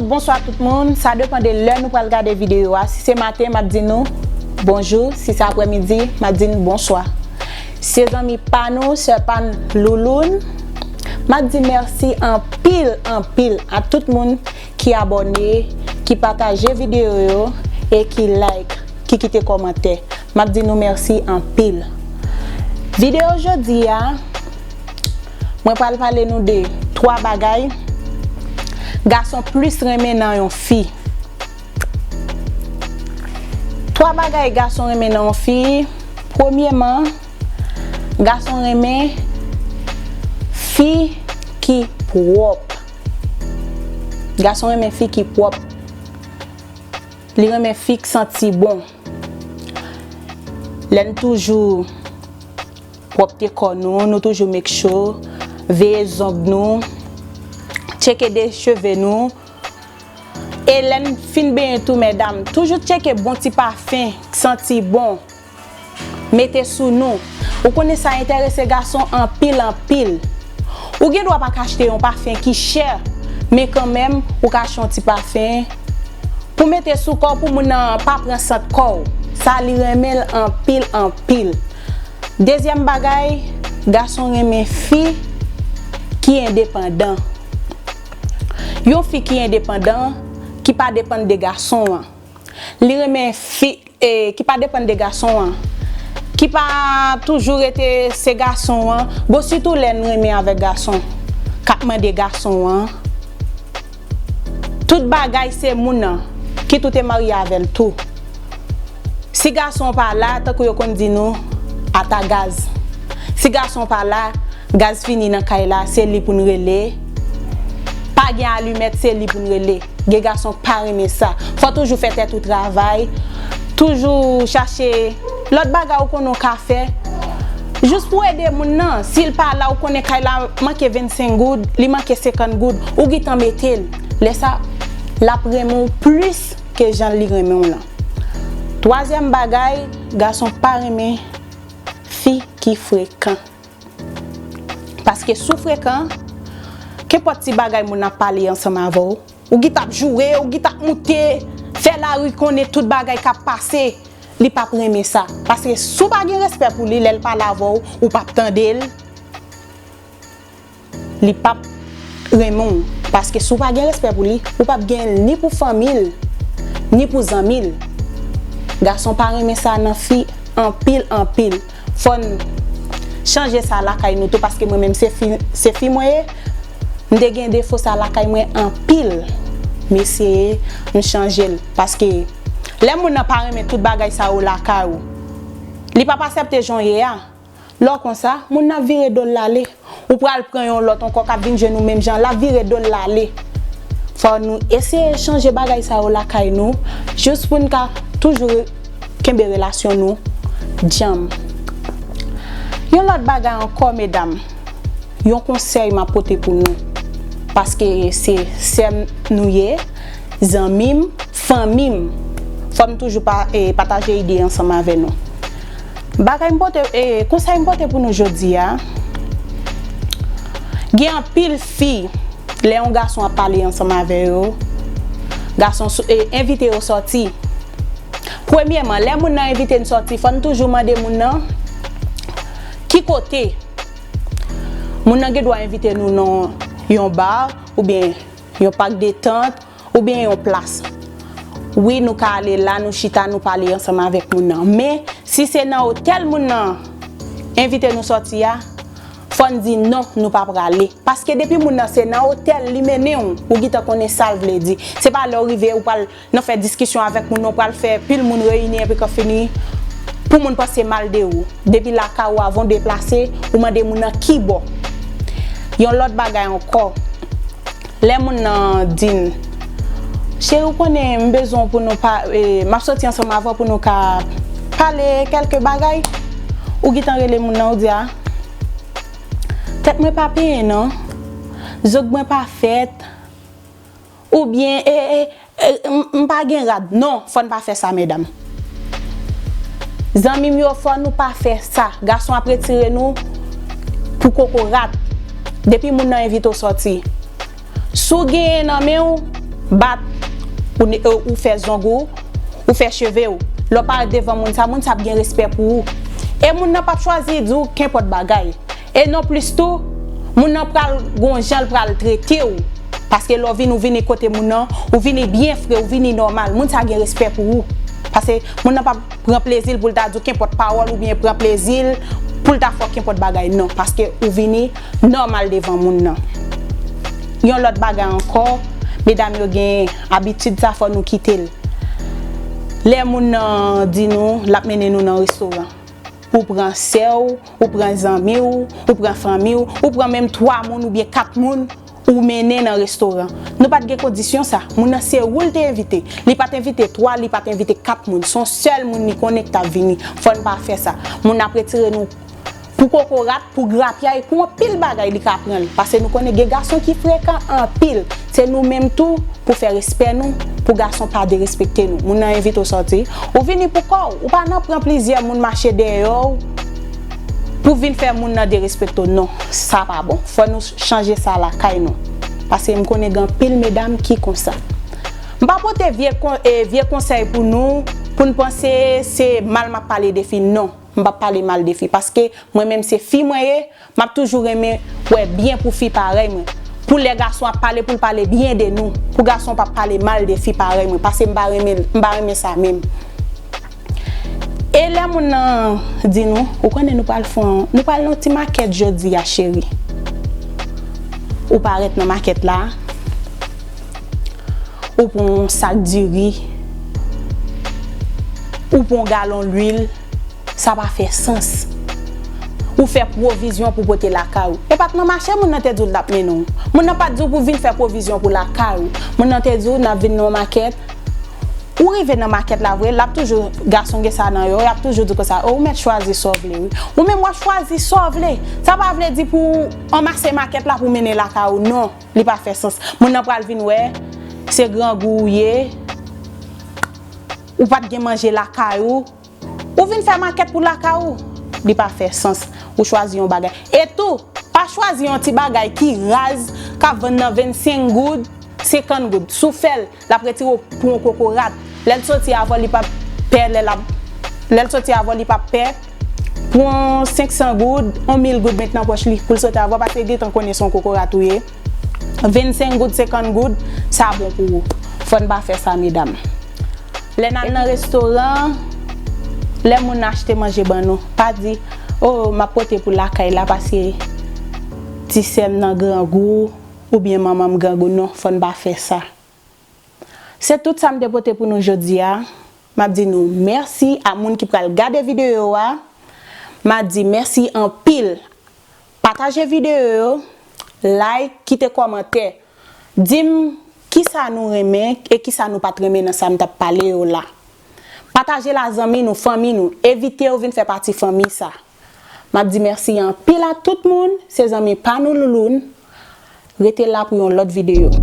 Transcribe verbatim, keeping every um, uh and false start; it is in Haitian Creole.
Bonswa tout moun, sa depann de lè nou pral gade videyo a. Si se maten, m ap di nou bonjou, si se aprèmidi, m ap di nou bonswa. Se zanmi pa nou, sè pa n Louloun. M ap di mèsi anpil, anpil a tout moun ki abòne, ki pataje videyo yo e ki like, ki kite kòmantè. M ap di nou mèsi anpil. Videyo jodi a, mwen pral pale nou de twa bagay gason plis renmen nan yon fi. Twa bagay gason renmen nan yon fi. Premyèman, gason renmen fi ki pwòp. Gason renmen fi ki pwòp. Li renmen fi k santi bon. Lè n toujou pwòpte kò nou, nou toujou make sure, veye zong nou, tcheke de cheve nou. E lè n fin benyen tou, medam, toujou tcheke bon ti pafen k santi bon. Mete sou nou. Ou konnen sa enterese gason anpil, anpil. Ou gen dwa pa ka achte yon pafen ki chè, men kanmenm, ou ka achte yon ti pafen pou mete sou kò w, pou moun nan pa pran sant kò w. Sa, li renmen l anpil, anpil. Dezyèm bagay, gason renmen fi ki endepandan. Yon fi ki endepandan, ki pa depann de gason an. Li renmen fi, e, ki pa depann de gason an. Ki pa toujou rete se gason an. Bon, sitou lè n renmen avèk gason, k ap mande gason an. Tout bagay se moun nan, kit ou te marye avè l tou. Si gason an pa la, tankou yo konn di nou, ata gaz. Si gason an pa la, gaz fini nan kay la, se li pou n rele. Pa gen alimèt, se li pou n rele. Gen gason k pa renmen sa. Fò toujou fè tèt ou travay. Toujou chache lòt bagay ou konnen w ka fè. Jis pou ede moun nan. Si l pa la, ou konnen kay la manke vennsenk goud, li manke senkant goud, ou gentan mete l. Lè sa, l ap renmen w plis ke jan li renmen w lan. Twazyèm bagay, gason pa renmen fi ki frekan. Paske si w frekan, kenpòt ti bagay moun ap pale ansanm avè w, ou gentan ap joure, ou gentan ap moute, fè lari konnen tout bagay k ap pase, li p ap renmen sa. Paske si w pa gen respè pou li, lè l pale avè w, ou p ap tande l, li p ap renmen w. Paske si w pa gen respè pou li, ou p ap gen l ni pou fanmi l, ni pou zanmi l. Gason pa renmen sa nan fi anpil, anpil. Fò n chanje sa lakay nou tou, paske mwen menm se fi, se fi mwen ye. M te gen defo sa lakay mwen anpil. M eseye, m chanje l. Paske lè moun nan pa renmen tout bagay sa yo lakay ou, li p ap aksepte jan w ye a. Lè w konsa, moun nan vire do l ale. Ou pral pran yon lòt ankò k ap vin jwenn ou menm jan, l ap vire do l ale. Fò nou eseye chanje bagay sa yo lakay nou, jis pou n ka toujou kenbe relasyon nou djanm. Yon lòt bagay ankò, medam, yon konsèy m ap pote pou nou, paske se sè m nou ye, zanmi m, fanmi m, fò m toujou pa, e, pataje ide ansanm avè nou. Bagay m pote, e, konsèy m pote pou nou jodi a, gen anpil fi, lè yon gason ap pale ansanm avè yo, gason sou, e, envite yo sòti. Premyèman, lè moun nan envite n sòti, fò n toujou mande moun nan ki kote. Moun nan gen dwa envite nou nan yon ba, oubyen yon pak detant, oubyen yon plas. Wi, nou ka ale la, nou chita, nou pale ansanm avèk moun nan. Men, si se nan otèl moun nan envite nou sòti a, fò n di non, nou pa prale. Paske depi moun nan se nan otèl li mennen w, ou gentan konnen sa l vle di. Se pa lè w rive, ou pral nan fè diskisyon avèk moun nan, ou pral fè pil moun reyini epi kan fini, pou moun panse mal de ou. Depi lakay ou, avan w deplase, ou mande moun nan ki bò. Yon lòt bagay ankò, lè moun nan di n, cheri, ou konnen m bezwen w pou nou pa, e, m ap soti ansanm avè w pou nou ka pale kèlke bagay, ou gentan rele moun nan, ou di, a, tèt mwen pa penyen non, zong mwen pa fèt, oubyen, e, e, e, m, m pa gen rad. Non, fò n pa fè sa, medam. Zanmi m yo, fò nou pa fè sa. Gason ap retire nou pou kokorat. Depi moun nan envite w sòti. Si w genyen nan men w, bat, ou, ne- ou fè zong ou, ou fè cheve w. Lè w parèt devan moun sa, moun sa ap gen respè pou ou. E moun nan p ap chwazi di w kenpòt bagay. E non plis tou, moun nan pral gon jan l pral trete w. Paske lè w vini, ou vini kote moun nan, ou vini byen fre, ou vini nòmal. Moun sa gen respè pou ou. Paske moun nan p ap pran plezi l pou l ta di w kenpòt pawòl oubyen pran plezi l pou l ta fè w kenpòt bagay. Non, paske ou vini nòmal devan moun nan. Yon lòt bagay ankò, medam yo gen abitid sa, fò nou kite l. Lè moun nan di nou l ap mennen nou nan restoran, ou pran sè w, ou pran zanmi w, ou pran fanmi w, ou pran menm twa moun oubyen kat moun, ou mennen nan restoran. Nou pa t gen kondisyon sa. Moun nan se ou l te envite. Li pa t envite twa, li pa t envite kat moun. Se yon sèl moun li konnen k t ap vini. Fò n pa fè sa. Moun nan ap retire nou pou kokorat, pou grapyay, pou anpil bagay li ka pran l. Paske nou konnen gen gason ki frekan anpil. Se nou menm tou pou fè respè nou, pou gason pa derespekte nou. Moun nan envite w sòti, ou vini pou kò w. Ou pa nan pran plizyè moun mache dèyè w pou vin fè moun nan derespekte w. Non, sa pa bon. Fò nou chanje sa lakay nou. Paske m konnen gen anpil medam ki konsa. M pa pote vye, kon, e, vye konsèy pou nou, pou n panse se mal m ap pale de fi. Non, m p ap pale mal de fi. Paske mwen menm se fi mwen ye, m ap toujou renmen wè byen pou fi parèy mwen. Pou lè gason ap pale, pou l pale byen de nou. Pou gason pa pale mal de fi parèy mwen. Paske m pa renmen, m pa renmen sa menm. E lè moun nan di nou, ou konnen nou pral fè yon, nou pral nan ti makèt jodi a, cheri. Ou parèt nan makèt la, ou pran yon sak diri, ou pran yon galon lwil, sa pa fè sans. Ou fè pwovizyon pou pote lakay ou. E pa t nan mache moun nan te di w l t ap mennen w. Moun nan pa t di w pou vin fè pwovizyon pou lakay ou. Moun nan te di w n ap vin nan yon makèt. Ou rive nan makèt la vre, l ap toujou, gason gen sa nan yo, y ap toujou di konsa, o, ou mèt chwazi sa w vle, wi. Ou menm w ap chwazi sa w vle. Sa pa vle di pou w anmase makèt la pou w mennen lakay ou, non. Li pa fè sans. Moun nan pral vin wè, se grangou ou ye, ou pa t gen manje lakay ou, ou vin fè makèt pou lakay ou. Li pa fè sans. Ou chwazi yon bagay. E tou, pa chwazi yon ti bagay ki raz, k ap vann nan vennsenk goud, senkant goud. Si w fè l, l ap retire w pou yon kokorat. Lè l soti avè w, li p ap pè, lè l ap, lè l soti avè w, li p ap pè. Pran senk san goud, yon mil goud met nan pòch li pou l soti avè w, paske l gentan konnen se yon kokorat ou ye. Vennsenk goud, senkant goud, sa bon pou ou. Fò n pa fè sa, medam. Lè n al nan restoran, lè moun nan achte manje ban nou, pa di, o, m ap pote pou lakay la paske ti sè m nan grangou oubyen manman m grangou. Non, fò n pa fè sa. Se tout sa m te pote pou nou jodi a. M ap di nou mèsi a moun ki pral gade videyo a. M ap di mèsi anpil. Pataje videyo yo, like, kite kòmantè. Di m kisa nou renmen e kisa nou pa t renmen nan sa m t ap pale yo la. Pataje l a zanmi nou, fanmi nou. Envite yo vin fè pati fanmi sa. M ap di mèsi anpil a tout moun. Se zanmi pa nou Louloun. Rete la pou yon lòt videyo.